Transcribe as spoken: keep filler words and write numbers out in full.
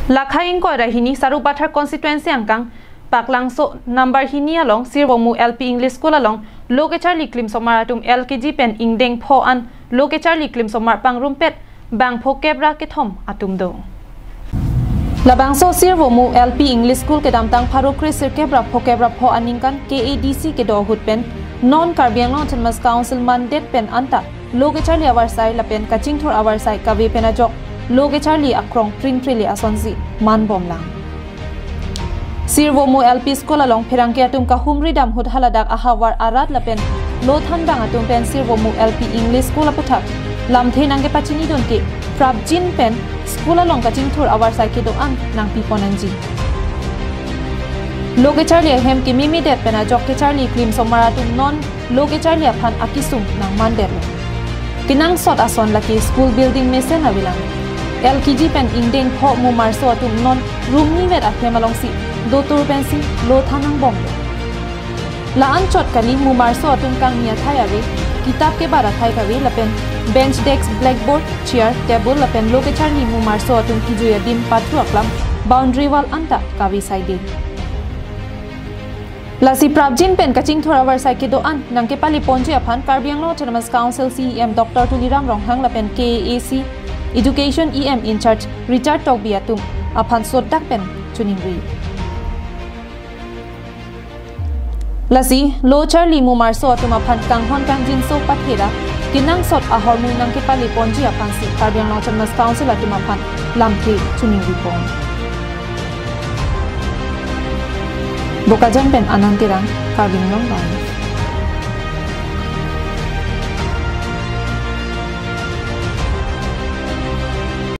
Lakha ingkoi ra hini Sarupathar constituency angkang Paklangso number hini along Sirvomu L P English School along lo kecharli klimsomar atum L K G pen ingdeng pho an lo kecharli klimsomar pangrumpet bang phokep ra kethom atum do. Labangso Sirvomu L P English School kedamtang pharo kre sirkep ra phokep ra pho aningkan K A D C kedo ahut pen non Karbi Anglong Autonomous Council mandet pen anta lo kecharli avarsai lapen kachingthur avarsai kave pen ajok lo kecharli akrong pringpri le asonsi manbomlang. Sirvomu L P School along pherangke atum kahumri dam ahut haladak ahavar arat lapen lo thandang atum pen Sirvomu L P English School aputhak lamthe nangkepachinidun ke prapjin pen school along kachingthur avarsai kedo-an nangpipon nangji. Lo kecharli ahem kememedet pen ajok kecharli klimsomar atum non lo kecharli aphan akesung nangmandetlo. Kenangsot ason lake school building mesen avelang. L K G pen ingdeng pho mumarso atum non rumni vet ahem alongsi dotur pensi lo than nangbomlo. La-anchot kali mumarso atum kangni athai ave, kitap kebat athai kave lapen bench, desk, blackboard, chair, table lapen lo kecharli mumarso atum kejui adim pathu aklam boundary wall anta kave saide. Lasi prapjin pen kachingthur avarsai kedo-an nangkepaleponji aphan Karbi Anglong Autonomous Council C E M Doctor Tuliram Ronghang lapen K A A C Education E M in charge Richard Tokbi atum aphan sodak pen choningri. Lasi lo charli mumarso atum aphan kanghon kangjinso pathera kenangsot ahormu nangkepaleponji aphansi Karbi Anglong Autonomous Council atum aphan lamthe choningripon. Bokajan pen Anand Terang, Karbi Anglong Live.